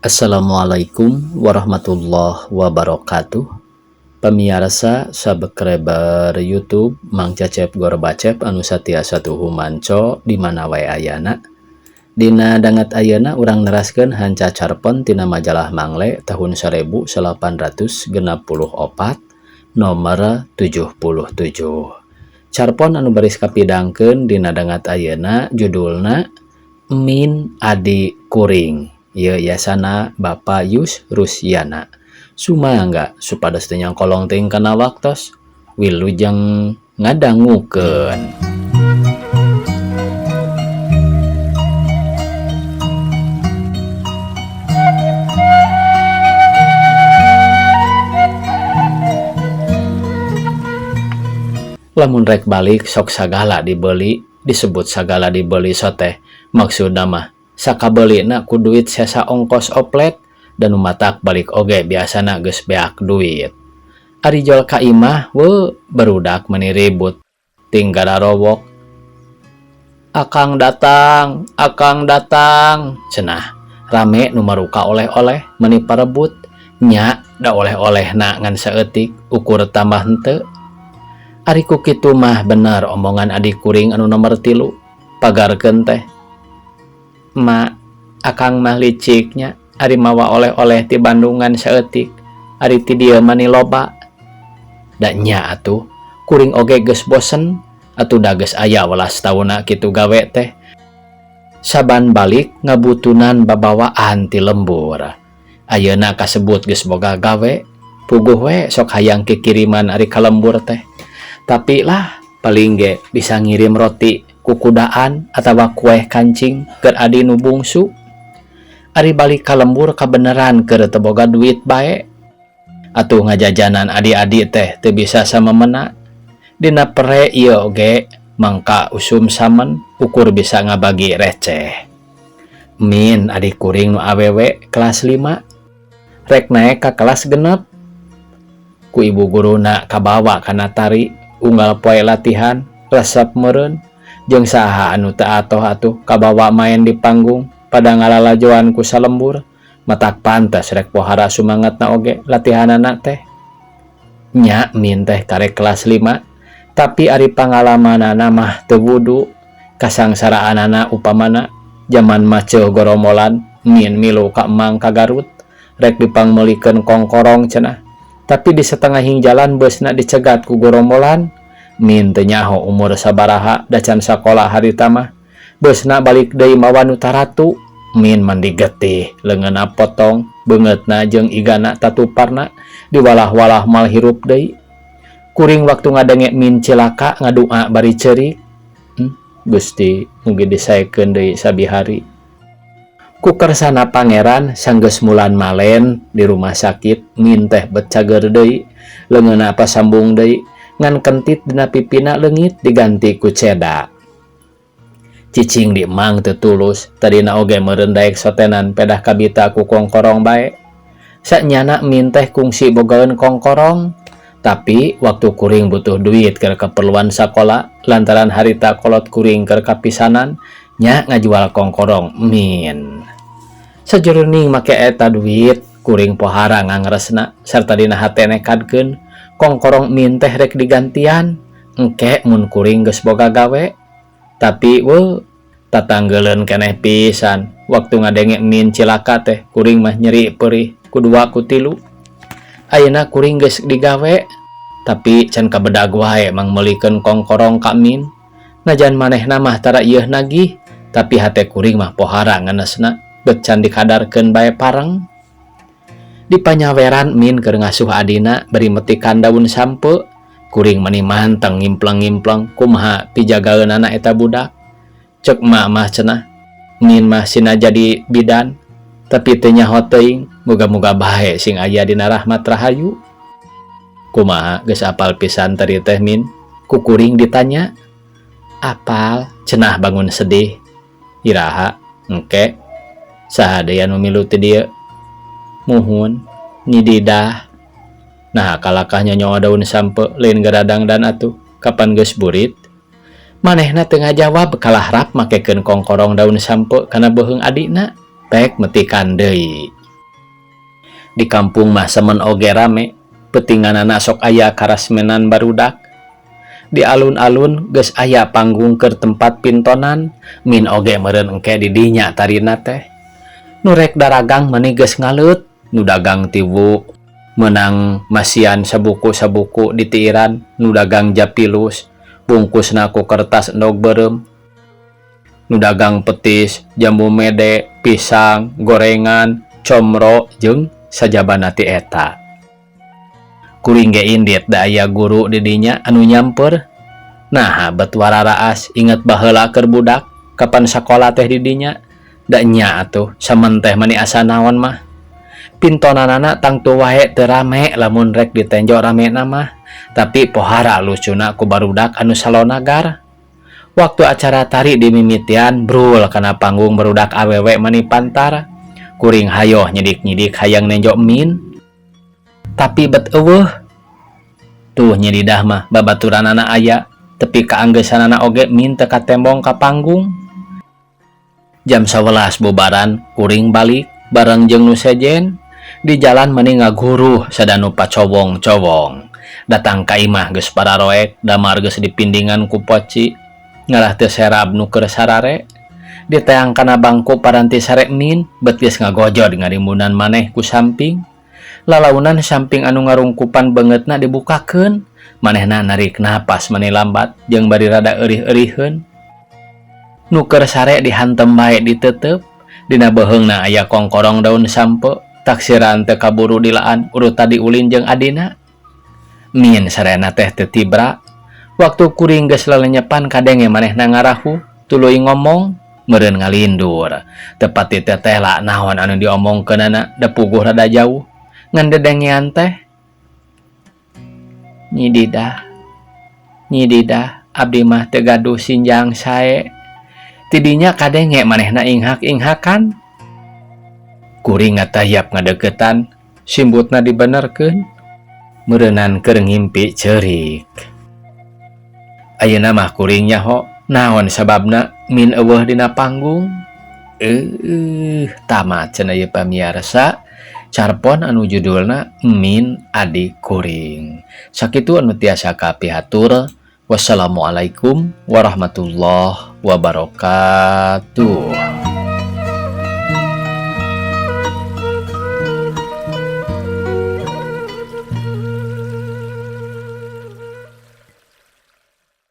Assalamualaikum warahmatullahi wabarakatuh. Pamiarsa subscriber YouTube Mang Cecep Gorbacep anu satiasa tuhu manco di mana wae ayana. Dina danget ayeuna urang neraskeun hanca carpon tina majalah Mangle tahun 1864 nomor 77. Carpon anu baris kapidangkeun dina danget ayeuna judulna Min Adi Kuring. Ieu yasana Bapak Yus Rusyana. Sumangga supados teu nyangkolong teuing kana waktos. Wilujeng ngadangukeun. Lamun rek balik sok sagala dibeli, disebut sagala dibeli soteh maksudna mah sakabelina ku duit sesa ongkos oplet dan matak balik oge biasana geus beak duit. Ari jol ka imah we barudak meuni ribut ting gararowok. Akang datang, akang datang, cenah. Rame nu maruka oleh-oleh meuni parebut. Nya da oleh-olehna ngan saeutik ukur tambah henteu. Ari ku kitu mah bener omongan adik kuring anu nomor 3 pagarkeun teh. Ma, akang mah liciknya ari mawa oleh-oleh ti Bandungan saeutik, ari ti dieu mah ni loba. Da nya atuh, kuring oge geus bosen atuh da geus aya welas taunna kitu gawe teh. Saban balik ngabutunan babawaan ti lembur. Ayeuna kasebut geus boga gawe, puguh we sok hayang kikiriman ari ka lembur teh. Tapi lah paling ge bisa ngirim roti kukudaan atawa kueh kancing keur adi nu bungsu. Ari balik ka lembur kabeneran keur teu boga duit bae. Atuh ngajajanan adi-adi teh teu bisa samemena. Dina pere ieu oge mangka usum samen ukur bisa ngabagi receh. Min adi kuring nu awewe kelas 5 rek naek ka kelas 6. Ku ibu guruna kabawa kana tari unggal poe latihan resep meureun jeung saha anu teu atoh atuh kabawa main di panggung pada ngalalajoan ku salembur. Matak pantes rek pohara sumangatna oge latihanana teh. Nya min teh karek kelas 5 tapi ari pangalamanana mah teu wudu. Kasangsaraanana upamana jaman maceuh goromolan min milu ka emang ka Garut rek dipangmeulikeun kongkorong cenah. Tapi di setengahing jalan beusna dicegat ku goromolan. Min teu nyaho umur sabaraha da can sakola harita mah. Beusna balik deui mawa nu taratu. Min mandi getih, leungeunna potong, beungeutna jeung igana tatuparna diwalah-walah mal hirup deui. Kuring waktu ngadenge min cilaka ngadua bari ceurik. Gusti mugi disaekeun deui sabihari. Ku kersana pangeran sanggeus mulan malen di rumah sakit min teh bet cager deui, leungeunna pasambung deui, ngan kentit dina pipina leungit diganti ku ceda. Cicing di emang teu tulus, tadina oge meureun daek sotenan pedah kabita ku kongkorong bae. Sanyana min teh kungsi bogaeun kongkorong, tapi waktu kuring butuh duit keur keperluan sakola lantaran harita kolot kuring keur kapisanan nya ngajual kongkorong min. Sajeroning make eta duit kuring pohara ngangresna sarta dina hate nekadkeun kongkorong min teh rek digantian engke mun kuring geus boga gawe. Tapi we tatanggeuleun keneh pisan waktu ngadenge min cilaka teh kuring mah nyeri perih ku 2 ku 3. Ayeuna kuring geus digawe tapi can kabedag wae mangmeulikeun kongkorong ka min. Najan manehna mah tara ieuh nagih tapi hate kuring mah pohara ngenesna bet can dikadarkeun bae pareng. Di panyaweran min keur ngasuh adina bari metikan daun sampe, kuring mani manteng ngimpleng-ngimpleng kumaha pijagaeunana eta budak. Cek emak mah cenah, min mah sina jadi bidan, tapi teu nyaho teuing, muga-muga bae sing aya dina rahmat rahayu. Kumaha geus apal pisan tadi teh min? Ku kuring ditanya. Apal cenah bangun sedih. Iraha engke saha deui anu milu ti dieu? Muhun nyididah. Nah kalakah nyonyoa daun sampe lain garadang dan atuh kapan geus burit? Manehna teu ngajawab kalah rap makekeun kongkorong daun sampe kana beuheung adina. Pek metikan deui. Di kampung mah semen oge rame, peutinganana sok aya karasmenan barudak. Di alun-alun geus aya panggung keur tempat pintonan, Min oge meureun engke di dinya tarina teh. Nu rek daragang mani geus ngaleut, nu dagang tiwu meunang masian sabuku-sabuku ditiiran, nu dagang japilus bungkusna ku kertas endog beureum, nu dagang petis, jambu mede, pisang, gorengan, comro jeung sajabana ti eta. Kuring ge indit da aya guru di dinya anu nyamper. Naha bet wararaas inget baheula keur budak kapan sakola teh di dinya. Da nya atuh samen teh mani asa naon mah. Pintonanana tangtu wae teu rame lamun rek ditenjo ramena mah, tapi pohara lucuna ku barudak anu salonagar. Waktu acara tari dimimitian brul kana panggung barudak awewe mani pantar. Kuring hayoh nyidik-nyidik hayang nenjo Min. Tapi bet euweuh. Tuh nyididah mah babaturanana aya, tepi ka anggeusanana oge Min teu katembong ka panggung. Jam 11 bubaran kuring balik bareng jeung nu sejen. Di jalan mani ngaguruh sadanu pacowong-cowong. Datang ka imah geus pararoek, damar geus dipindingan ku poci. Ngarah teu serab nu keur sarare. Diteang kana bangku paranti sare Min, bet geus ngagojod ngarimbunan maneh ku samping. Lalaunan samping anu ngarungkupan beungeutna dibukakeun. Manehna narik napas mani lambat jeung bari rada eurih-euriheun. Nu keur sare dihantem bae diteuteup. Dina beuheungna aya kongkorong daun sampe, taksiran teu kaburu dilaan urut tadi ulin jeung adina. Min sarena teh teu tibra. Waktu kuring geus lelenyepan kadenge manehna ngarahuh, tuluy ngomong meureun ngalindur. Tepat di tetela naon anu diomongkeunana da puguh rada jauh. Ngan dedengean teh, "Nyi Didah, Nyi Didah, abdi mah teu gaduh sinjang sae." Tidinya kadenge manehna inghak-inghakan. Kuring ngatayap ngadeukeutan, simbutna dibenerkeun. Meureunan keur ngimpi ceurik. Ayeuna mah kuring nyaho naon sababna Min euweuh dina panggung. Tamat cenah ieu pamiarsa. Carpon anu judulna Min Adik Kuring. Sakitu anu tiasa kapihatur. Wassalamualaikum warahmatullahi wabarakatuh.